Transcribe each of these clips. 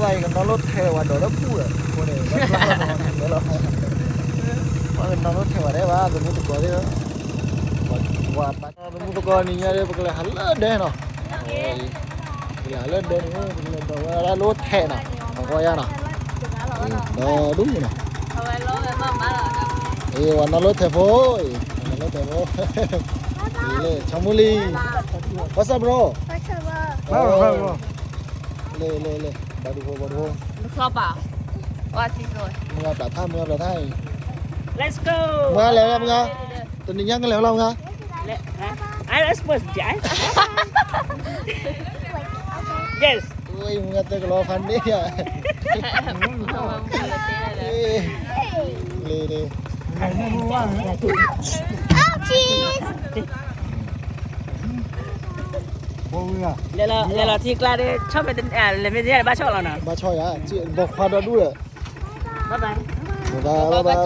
ကနီၤလိထဲဝဲဒီးလၢပူၤဒီး အဃိန့ၣ် ပှၤကနီၤလိထဲဝဲဒၣ်ဘၣ် သမူသကိးသ့ၣ်ဧၢ, ပှၤသမူသကိးနံၤညါဒီး ပကလဲၤဟးလၢဒဲနီၤ, ပကလဲၤဟးလၢဒဲန့ၣ် ပကလဲၤဒီးဝဲဒၣ်လိထဲနီၤ, အဃိယါနီၤ, ဒီဒူၣ်နီၤ, အ့ ပှၤနီၤလိထဲဖိ, ပှၤနီၤလိထဲဖိ, လၢ ဆီမူလံ, What's up, bro? လၢ လၢ လၢ ဘၣ်ဒူဖိ ဘၣ်ဒူဖိ, မုၢ်ဂၤပျးထါ မုၢ်ဂၤပျးထါအံၤ, Let's go. မုၢ်ဂၤလဲၤဝဲမုၢ်ဂၤ, တနံၤညါကလဲၤဝဲလီၤမုၢ်ဂၤ, Let's go. Yes. မုၢ်ဂၤတဲကလီၤဖးန့ၢ်ယါ, လၢ လၢ လဲၤလီၤထံကျါဒီး ဆီၣ်မဲာ် လဲၤမ့ၢ်တန့ၢ် ဘၣ်ဆီၣ်လီၤနီၤ, ဘၣ်ဆီၣ်ယါ, ဘီခွါဒီဒူၣ်ဒီး, bye bye, bye bye, bye bye,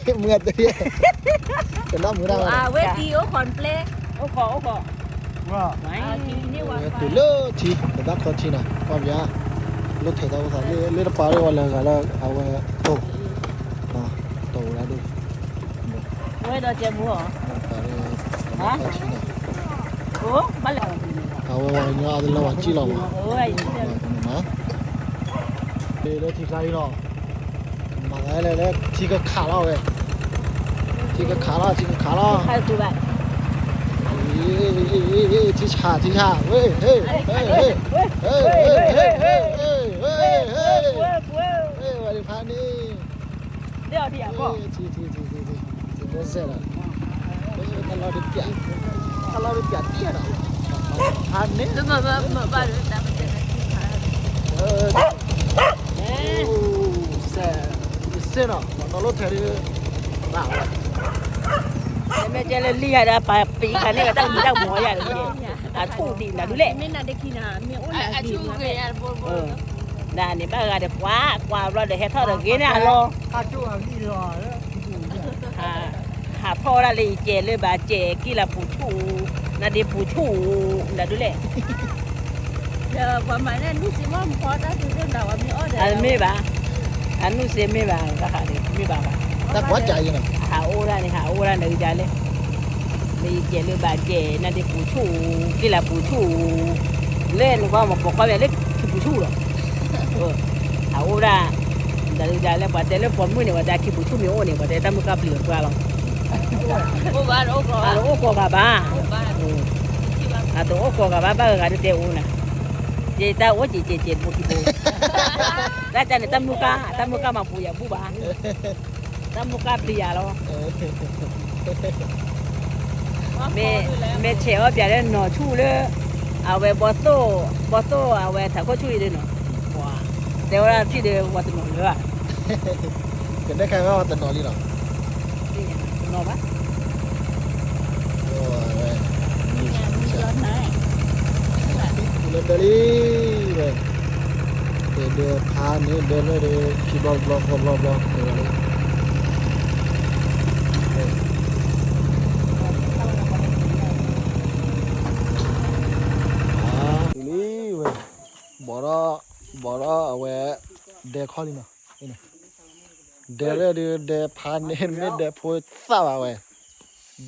မုၢ်ဂၤတဲ ကနၣ်မုာ်ဒၣ်ဝဲ, အိၣ်ခိး အိၣ်ခိး, တုၤလၢထံ ပဘၣ်ခီထံနီၤ ကွၢ်ပယါ, လိထဲတၢ်အိၣ်သး လၢတပၤလၢပှၤလဲၤဂၤလၢအဝဲတိၢ်, တိၢ်ဝဲဒၣ်ဒိၣ်, ဝဲဒီးကဲမူအီၤ, ပဘၣ်ခီထံနီၤ, အဝဲပှၤကညီအါတလၢပှၤစံၣ်လီၤမး, လၢထံကျါအံၤလီၤ, မၤသးလဲၣ်လၢထံကခးလီၤဝဲ, ထံကခးလီၤ ထံကခးလီၤ, ထံဆး ထံဆး ဝဲ, ဝဲဖးန့ၣ်, ထံ ထံ ထံ ထံ ထံ ထံ တၢ်လီၢ်တပျး, တၢ်လီၢ်တပျးတံၢ်ဒီး, ဖးန့ၣ်, စဲနီၤ နီၤလိထဲဒ်, မ့ၢ်ကဲလၢလံယၤဒီး ပပံးခါန့ၣ် တၢ်မံတၢ်မီၤယၤဒီး, အဆူၣ်ဒံးနၤဒုးလဲၣ်, ဒ်န့ၣ်ဘၣ်ဂၤဒီးကွၢ် ကွၢ်ဘျီဒီးဟဲထီၣ်ဒီးဂ့ၤန့ၢ်အလီၢ် ဟးထီၣ်ဝဲဒၣ်လၢယကဲးလၢဘၣ်ကဲး ကံၣ်လၤပူၤဆူၣ်, နဒ့ပူၤဆူၣ်, နဒုးလဲၣ်, အမ့ၢ်ဘၣ်, အနုၢ်စ့မ့ၢ်ဘၣ် တၢ်ဟးဒီးမ့ၢ်ဘၣ်ဘၣ်, ဟးအိၣ်ဒၣ်န့ၣ် ဟးအိၣ်ဒၣ်နကဒါလဲၣ်, လၢယကဲးလၢဘၣ်ကဲး နဒ့ပူၤဆူၣ်, ကံၣ်လၤပူၤဆူၣ်, လၢနကွၢ်မ့ၢ်ပိာ်ခွါမ့ၢ်လၢခံပူၤဆူၣ်လီၤ အအိၣ်ဒၣ်, ဒ်လဲၣ်ပှၤတဲလၢပိာ်မုၣ်န့ၣ် ပှၤတဲခံပူၤဆူၣ်မ့ၢ်အိၣ်န့ၣ် ပှၤတဲတၢ်မုၢ်ကါပျံၤအီၤပှၢ်လီၤ, အအိၣ်ကိးဂၤဘၣ်, အတအိၣ်ကိးဂၤဘၣ် ဘၣ်ဂၤဂၤဒုးတဲအိၣ်နၤ, ယတၢ်အိၣ်ကဲးကဲးကဲးတဘိခံဘိ, တၢ်တၢ်န့ၣ် တၢ်မုၢ်ကါ တၢ်မုၢ်ကါမၤပူၤယၤဘူၣ်ဘၣ်, တၢ်မုၢ်ကါပျံၤယၤလီၤ မ့ၢ်ဆဲးအီၣ်ပၠးလၢနီၢ်ဆူၣ်လၢ အဝဲဘီသိၣ်, ဘီသိၣ်အဝဲထးခိၣ်ဆူၣ်အံၤဒ်နီၤ, တဲဝဲဒၣ်ထံၣ်ဒီးပှၤတနီၤလၢၤဘၣ်, ကနဲၣ်ခါဝဲပှၤတနီၤလံနီၤ, တနီၤဘၣ်, လၢဒၢးလံ, တဲဒၢးဖးန့ၣ်ဒၢးလၢဒၢးခံဘျီဘျီဃီဘျီဘျီ, တုၤလံဝဲ, ဘီၣ်ဒီး, ဘီၣ်ဒီးအဝဲ, ဒဲခီလံနီၤ, ဒဲလၢဒုးဒဲဖးန့ၣ် မ့ၢ်ဒဲဖိသၣ်ဘၣ်ဝဲ,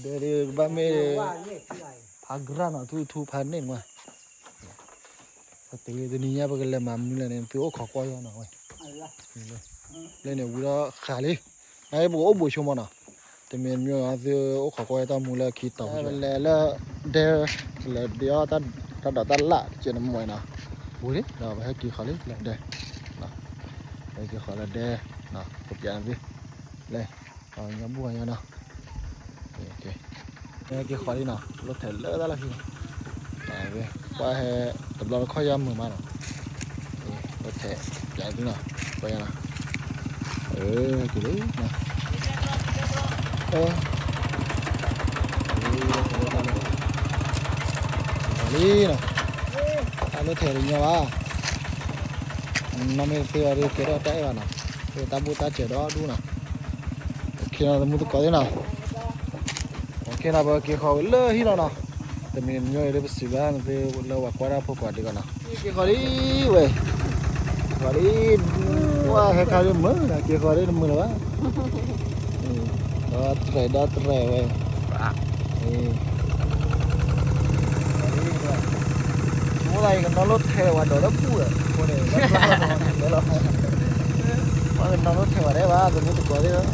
ဒဲဒုးကဘၣ်မ့ၢ်, ဖးကြၢ်နီၤ ထူထူဖးန့ၣ်မး, ပတုၤတနံၤညါပကလဲၤမၤမနုၤလဲၣ်န့ၣ် သုအိၣ်ခိးကွၢ်ယါနီၤဝဲ, လၢန့ၣ်ဝံၤဒီးဃးလံ, နပကအိၣ်ဘှံးဆိကမိၣ်နီၤ, တမံၤမံၤသုအိၣ်ခိးကွၢ်ယါတၢ်မူလၢခံတီၤ, လဲၤလၢဒဲ, လဲၤဒဲအီၣ်တၢ်ဒိးတၢ်လၣ်တကဲးနမီၢ်နီၤ, ဝံၤလံ ဒီးပဟဲက့ၤဃီၤလံလၢဒဲ, ဟဲက့ၤဃီၤလၢဒဲ, ကပျးန့ၣ်သု, လဲၤ, ညီဘူၣ်ညီနီၤ က့ၤဃီၤလံနီၤ လိထဲလၢတၢ်လီၢ်ခံနီၤ, ကွၢ်ဟဲ, တဘျီတခီၣ်ယါမုာ်မးနီၤ, လိထဲ, ပျးသုနီၤ, ကွၢ်ယါနီၤ, က့ၤလံနီၤ, လံနီၤ, တၢ်လိထဲတညီဘၣ်, နီၢ်မ့ၢ်တသ့ဘၣ်ဒီးကဲထီၣ်တၢ်အဲၣ်ဘၣ်နီၤ, တၢ်ဘူၣ်တၢ်စၢၤဒီဒူၣ်နီၤ, ခ့နီၤ သမူသကိးသ့ၣ်နီၤ, ခ့နီၤ ပက့ၤဃီၤဝံၤလၢဟံၣ်လီၤနီၤ, တမံၤတမံၤအံၤလၢပစံးဘၣ်နသ့လၢပှၤကွၢ်တၢ်ဖိကိးဒံးကီးနီၤ, က့ၤဃီၤလံဝဲ, က့ၤဃီၤလံ, ဝဲဟဲခါလံမုာ်နီၤ, က့ၤဃီၤလံတမုာ်လၢၤဘၣ်, ဒီးတရဲၣ်ဒီးတရဲၣ်ဝဲ, အဃိသတးယကနီၣ်လိၣ်ထဲဝဲဒီးလၢပူၤ, အဃိန့ၣ် လီၤ, ပှၤကနီၣ်လိၣ်ထဲဝဲဒၣ်ဘၣ် တမ့ၢ်တကိးသ့ၣ်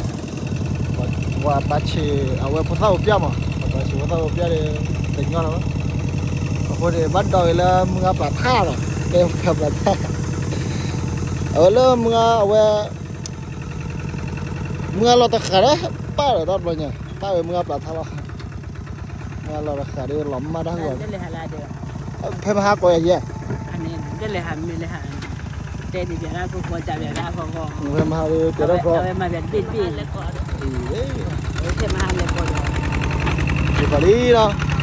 ပှၤဘၣ်ဆ့းအဝဲဖိသၣ်အိၣ်ပျၢ်မး, ပှၤဘၣ်ဆ့းဖိသၣ်အိၣ်ပျၢ်ဒီး တညီလီၤဘၣ်, အဃိန့ၣ် ဘၣ်ဒီးက့ၤလၢမုၢ်ဂၢ်ပျၢ်ထါလီၤ, ကဲမုၢ်ဂၢ်ပျၢ်ထါ, အဝဲလၢမုၢ်ဂၢ်အဝဲ မုၢ်ဂၢ်လီၤတဃာ်ဒီး ပၢ်ဒီးတၢ်တဘျီညါ ပၢ်ဝဲမုၢ်ဂၢ်ပျၢ်ထါလီၤ, မုၢ်ဂၢ်လီၤတဃာ်ဒီးလီၤမၢ်တၢ်ဂီၤ, ဖဲမဟါကိးယၤယဲၢ်, ဖဲမဟါဒီးတဲထီၣ်ခီ, က့ၤဃီၤလံလီၤ,